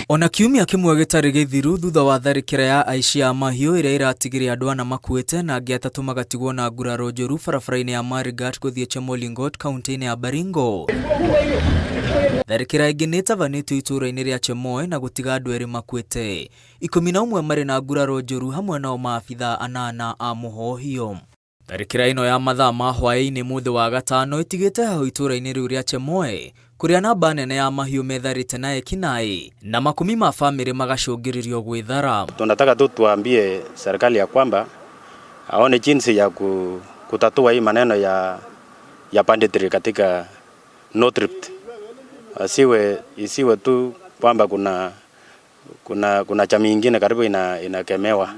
Ona kiumia kĩmwe gĩtarĩ gĩthiru thutha wa tharĩkĩra ya aici a mahiũ ĩrĩa ĩratigire andũ ana makuĩte na angĩ atatũ magatigwo na nguraro njũru barabara-inĩ ya Marigat gũthiĩ Chemolingot kaunti-inĩ ya Baringo. Tharĩkĩra ĩngĩ nĩ ĩtabanĩtio itũũra-inĩ rĩa Chemoe na gũtiga andũ erĩ makuĩte, 11 marĩ na nguraro njũru hamwe nao maabithaa anana a mũhohio. Tharĩkĩra ĩno ya mathaa ma hwaĩ-inĩ mũthĩ wa gatano ĩtigĩte heho itũũra-inĩ rĩu rĩa Chemoe kũrĩa namba nene ya mahiũ metharĩte na ekinaĩ na makumi ma bamĩrĩ magacũngĩrĩrio gwĩthara. Tunataka tu tuambie serikali ya kwamba aone jinsi ya kutatua hii maneno ya banditry katika North Rift. Isiwe tu kwamba kuna jamii ingine karibu inakemewa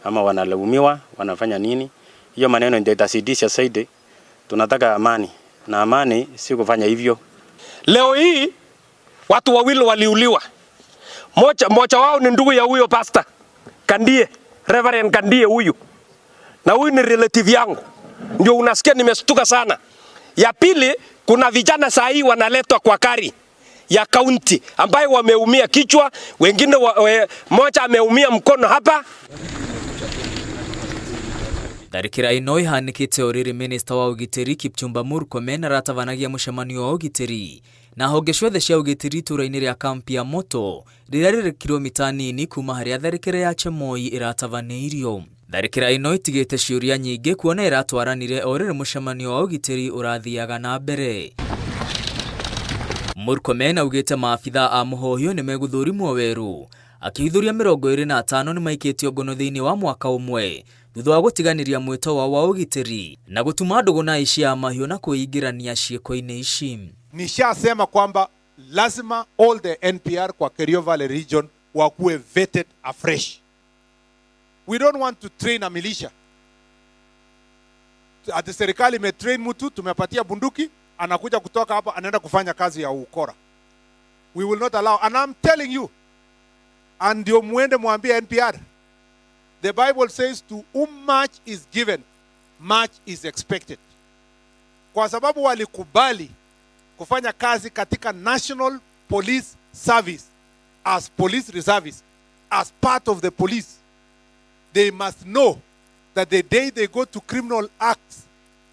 ama wanalaumiwa wanafanya nini. Hiyo maneno ndio itazidisha zaidi. Tunataka amani, na amani si kufanya hivyo. Leo hii watu wawili waliuliwa. Moja wao ni ndugu ya huyo pastor Kandie, Reverend Kandie huyu. Na huyu ni relative yangu. Ndio unasikia nimestuka sana. Ya pili, kuna vijana saa hii wanaletwa kwa kari ya county ambayo wameumia kichwa, wengine moja ameumia mkono hapa. Tharĩkĩra ĩno ĩhanĩkĩte o rĩrĩ minista wa ũgitĩri Kipchumba Murkomen aratabanagia mũcemanio wa ũgitĩri na honge ciothe cia ũgitĩri itũũra-inĩ rĩa kampi ya Moto rĩrĩa rĩrĩ kilomita nini kuma harĩa tharĩkĩra ya Chemoi ĩratabanĩirio. Tharĩkĩra ĩno ĩtigĩte ciũria nyingĩ kuona ĩratwaranire o rĩrĩ mũcemanio wa ũgitĩri ũrathiaga na mbere. Murkomen augĩte maabithaa a mũhohio nĩ megũthũrimwo werũ, akĩhithũria 25 nĩmaikĩtio ngono thĩinĩ wa mwaka ũmwe thutha wa gũtiganĩria mwĩto wao wa ũgitĩri na gũtuma ndũgũ na aici a mahiũ na kwĩingĩrania ciĩko-inĩ ici. Nishasema kwamba lazima all the NPR kwa Kerio Valley region wakuwe vetted afresh. We don't want to train a militia. Ati serikali imetrain mtu, tumepatia bunduki, anakuja kutoka hapa anaenda kufanya kazi ya ukora. We will not allow, and I'm telling you, and ndio muende mwambie NPR. The Bible says to whom much is given, much is expected. Kwa sababu walikubali kufanya kazi katika National Police Service as police reservists, as part of the police, they must know that the day they go to criminal acts,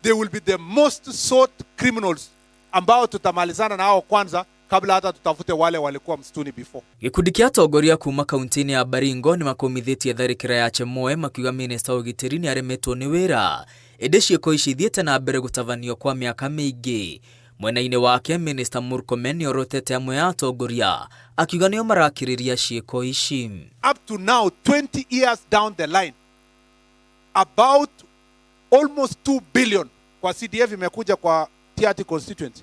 they will be the most sought criminals ambao tutamalizana nao kwanza kabla hata tutafute wale walikuwa msituni before. Gĩkundi kĩa atongoria kuma kaunti-inĩ ya Baringo nĩ makũmithĩtie tharĩkĩra ya Chemoe makiuga minista wa ũgitĩri nĩ aremetwo nĩ wĩra ĩndĩ ciĩko ici ithiĩte na mbere gũtabanio kwa mĩaka mĩingĩ. Mwena-inĩ wake minista Murkomen nĩorotete amwe a atongoria akiuga nĩo marakĩrĩria ciĩko ici. Up to now, 20 years down the line, about almost 2 billion kwa CDF imekuja kwa Tiaty constituency.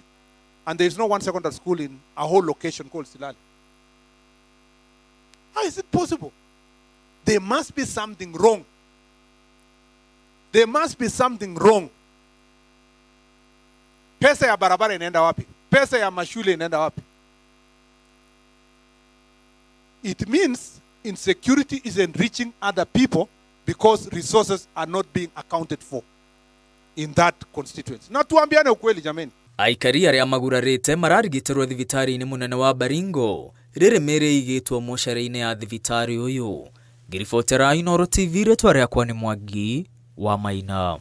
And there is no one secondary school in a whole location called Silali. How is it possible? There must be something wrong. There must be something wrong. Pesa ya barabara inaenda wapi? Pesa ya mashule inaenda wapi? It means insecurity is enriching other people because resources are not being accounted for in that constituency. Na tuambiane ukweli jameni. Aikari arĩa magurarĩte mararigitĩrwo thibitarĩ-inĩ mũnene wa Baringo rĩrĩ mĩĩrĩ ĩigĩtwo mocarĩ-inĩ ya thibitarĩ ũyũ. Ngĩribotera Inooro TV, rĩtwa rĩakwa nĩ Mwangi wa Maina.